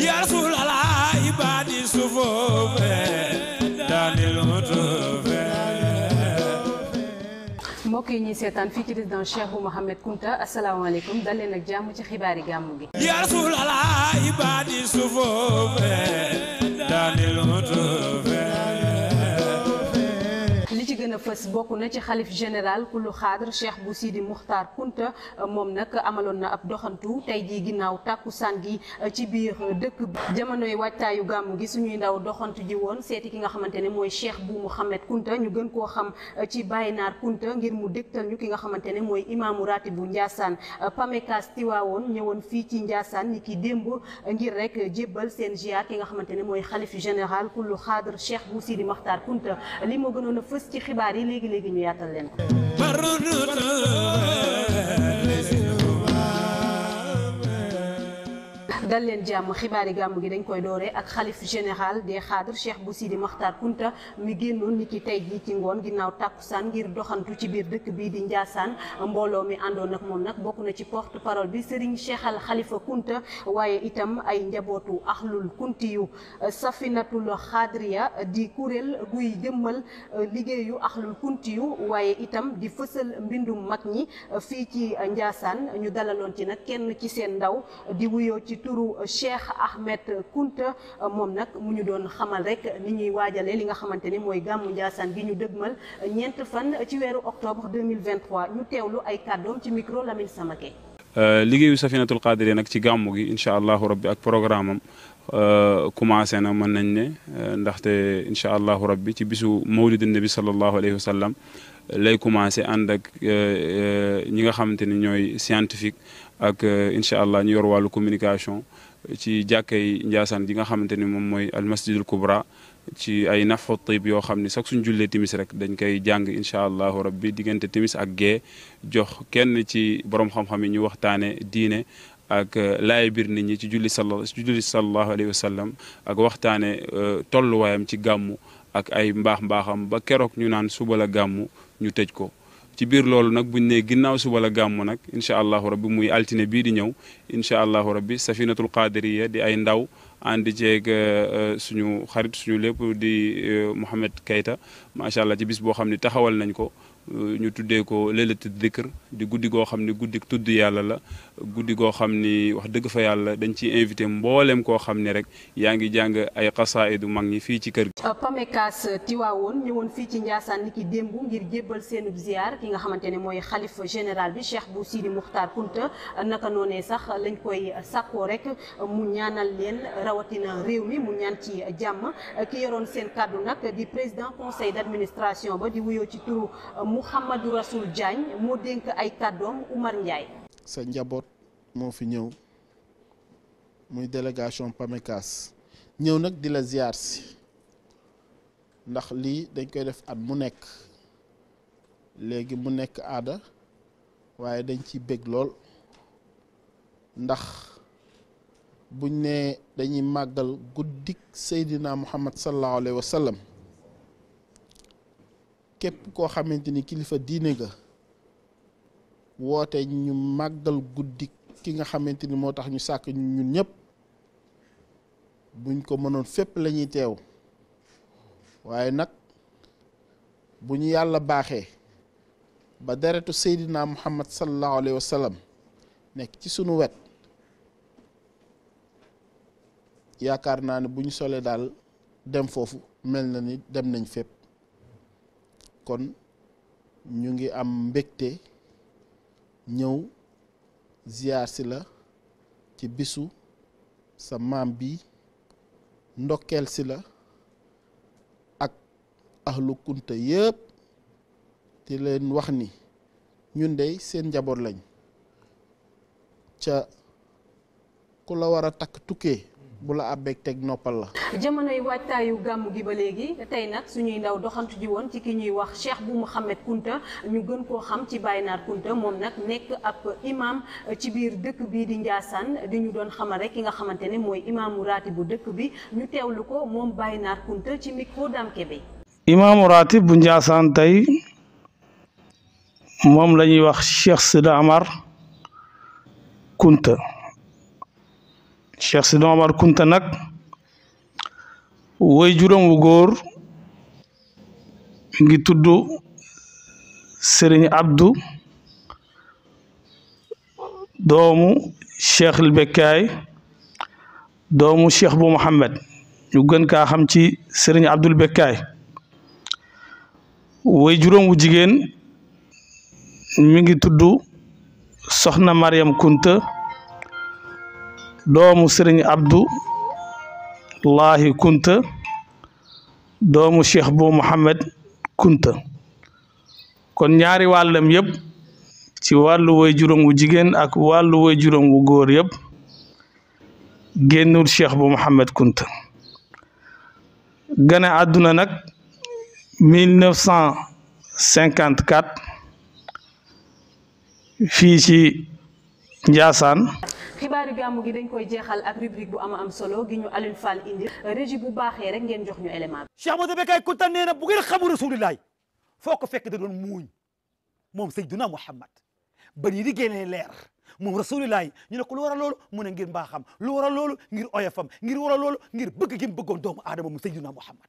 يا رسول الله عبادي صفوف داني المطوف mbokk yi ñuy seetaan fii ci résidence Cheikh Bou Mouhamed Kounta asalaamaaleykum dal leen ak jàmm ci xibaari gàmmu gi. يا رسول الله عبادي صفوف داني المطوف li ci gën a fës bokk na ci xalif général kullu xaadr Cheikh Bou Sidi Muxtaar Kounta moom nag amaloon na ab doxantu tey jii ginnaaw tàkkusaan gi ci biir dëkk bi jamonoy waajtaayu gàmmu gi suñuy ndaw doxantu ji woon seeti ki nga xamante ne mooy Cheikh Bou Mouhamed Kounta ñu gën koo xam ci Baye Naar Kounta ngir mu dégtal ñu ki nga xamante ne mooy imaamu raati bu Ndiassane Pamekas Tiwaawoon ñëwoon fii ci Ndiassane ni ki démb ngir rek jébbal seen ziar ki nga xamante ne mooy xalif général kullu xaadr Cheikh Bou Sidi Muxtaar Kounta li moo gënoon a fës ci xibaar yi léegi ñu yaatal leen ko. dal leen jàmm xibaari gàmmu gi dañ koy doore ak xalif général des xaadr Cheikh Bou Sidi Muxtaar Kounta mi génnoon ni ki tey jii ci ngoon ginnaaw tàkkusaan ngir doxantu ci biir dëkk bii di Ndiassane mbooloo mi àndoon ak moom nag bokk na ci porte parole bi Serigne Cheikh Al Khalifa Kounta waaye itam ay njabootu axlul kunti yu safinatul xaadriya di kuréel guy jëmmal liggéeyu axlul kunti yu waaye itam di fësal mbindum mag ñi fii ci Ndiassane ñu dalaloon ci nag kenn ci seen ndaw di wuyoo ci turu Cheikh Ahmed Kounta moom nag mu ñu doon xamal rek ni ñuy waajale li nga xamante ni mooy gàmmu Ndiassane gi ñu dëgmal ñeent fan ci weeru octobre 2023 ñu teewlu ay kàddoom ci micro Lamine Samake. liggéeyu Safinatul Qaadiriya nag ci gàmmu gi incha allahu rabbi ak programme am commencé na mën nañ ne ndaxte incha allahu rabbi ci bisu mawlid nabi sallallahu alayhi wa sallam lay commencé ànd ak ñi nga xamante ni ñooy scientifique ak incha allah ñu yor wàllu communication ci jàkkay Ndiassane ji nga xamante ni moom mooy al masjidul kubra ci ay nafxu tib yoo xam ni sax suñ jullee timis rek dañ koy jàng incha allahu rabbi diggante timis ak gee jox kenn ci borom xam-xam yi ñu waxtaane diine ak laay biir nit ñi ci julli sallallahu alayhi wa sallam ak waxtaane tolluwaayam ci gàmmu ak ay mbaaxam ba keroog ñu naan suba la gàmmu ñu tëj ko ci biir loolu nag buñ ne ginnaaw suba la gàmmu nag incha allahu rabbi muy altine bii di ñëw incha allahu rabbi Safinatul Qaadiriya di ay ndaw ànd ceeg suñu xarit suñu lépp di Mouhamed Keita macha allah ci bis boo xam ne taxawal nañ ko ñu tuddee ko leelatu dikr di guddi goo xam ne guddi tudd yàlla la guddi goo xam ni wax dëgg fa yàlla dañ ciy invité mboolem koo xam ne rek yaa ngi jàng ay xasaayidu mag ñi fii ci kër gi. Pamekas Tiwaawoon ñëwoon fii ci Ndiassane ni ki démb ngir jébbal seenub ziar ki nga xamante ne mooy xalif général bi Cheikh Bou Sidi Muxtaar Kounta naka noonee sax lañ koy sàkkoo rek mu ñaanal leen rawatina réew mi mu ñaan ci jàmm ki yoroon seen kàddu nag di président conseil d'administration ba di wuyoo ci turu Mouhamadou Rassoul Diagne moo dénk ay kàddoom Oumar Ndiaye. sa njaboot moo fi ñëw muy délégation Pamekas ñëw nag di la ziar si ndax lii dañ koy def at mu nekk léegi mu nekk aada waaye dañ ciy bég lool ndax buñ ne dañuy màggal guddik Seydina Muhammad sallallahu alayhi wa sallam képp koo xamante ni kilifa diine ga woote ñu màggal guddi ki nga xamante ni moo tax ñu sàkk ñun ñëpp buñ ko mënoon fépp la ñuy teew waaye nag bu ñu yàlla baaxee ba deretu Seydina Muhammad sallallahu alayhi wa sallam nekk ci sunu wet yaakaar naa ne bu ñu solee daal dem foofu mel na ni dem nañ fépp kon ñu ngi am mbégte ñëw ziar si la ci bisu sa maam bi ndokkeel si la ak ahlu kunta yëpp di leen wax ni ñun dey seen njaboot lañ ca ku la war a takk tukkee bu la àbbeeg teg noppal la. jamonoy waajtaayu gàmmu gi ba léegi tey nag suñuy ndaw doxantu ji woon ci ki ñuy wax Cheikh Bou Mouhamed Kounta ñu gën koo xam ci Baye Naar Kounta moom nag nekk ab imam ci biir dëkk bii di Ndiassane di ñu doon xamal rek ki nga xamante ne mooy imaamu raati bu dëkk bi ñu teewlu ko moom Baye Naar Kounta ci micro Dame Kébé. imaamu raati bu Ndiassane tey moom la ñuy wax Cheikh Sida Amar Kounta Cheikh Sidi Omar Kunta nag woy juróom wu góor mi ngi tudd Serigne Abdou doomu Cheikh El Bekkaay doomu Cheikh bu Mohammed ñu gën kaa xam ci Serigne Abdul Bekkaay woy juróom wu jigéen mi ngi tudd Soxna Mariam Kunta doomu Serigne Abdou Lahi Kunta doomu Cheikh bu Mohammed Kunta kon ñaari wàllam yëpp ci wàllu woy juróom wu jigéen ak wàllu woy juróom wu góor yëpp génnul Cheikh bu Mohammed Kunta gane àdduna nag 1954 fii ci Njaasaan. xibaari gàmmu gi dañ koy jeexal ak rubrique bu am solo gi ñu Alioune Fall indi régie bu baaxee rek ngeen jox ñu élément bi. Cheikh Ahmadou Bekkaay Kunta nee na bu ngeen xamu rasulillahi foo ko fekk da doon muuñ moom Seydina Muhammad ba nii di génnee leer moom rasulillahi ñu ne ko lu war a loolu mu ne ngir mbaaxam lu war a loolu ngir oyofam ngir war a loolu ngir bëgg gi mu bëggoon doomu aadama mu Seydina Muhammad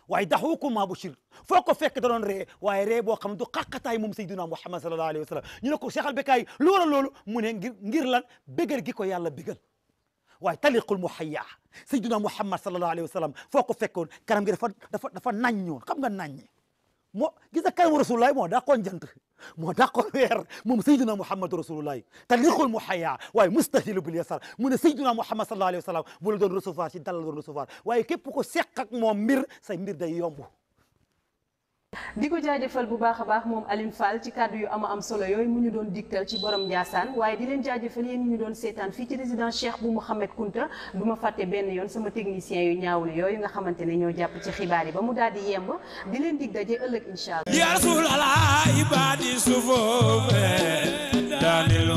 waaye daxukum ma bushir foo ko fekk da doon ree waaye ree boo xam ne du xàqataay moom Seydina Muhammad sallallahu alayhi wa sallam ñu ne ko Cheikh al Bekkaay lu war a loolu mu ne ngir lan bégal gi ko yàlla bégal waaye taliqul muhayya Seydina Muhammad sallallahu alayhi wa sallam foo ko fekkoon kanam gi dafa naññoon xam nga naññi moo gis nga kanamu rasulullahi moo dàqoon jant moo dàqoon weer moom Seydina Muhammad rasulullahi taliqul muhayya waaye mustahilu bil yasar mu ne Seydina Muhammad sallallahu alayhi wa sallam bu la doon recevoir ci dal la doon recevoir waaye képp ko seq ak moom mbir say mbir day yomb. di ko jaajëfal bu baax a baax moom Alioune Fall ci kàddu yu am solo yooyu mu ñu doon digtal ci borom Ndiassane waaye di leen jaajëfal yéen ñu doon seetaan fii ci résidence Cheikh bu Mohammed Kunta du ma fàtte benn yoon sama technicien yu ñaawlu yooyu nga xamante ne ñoo jàpp ci xibaar yi ba mu daal di yemb di leen dig daje ëllëg incha allah. ya rasul ala ibadi sufuf danil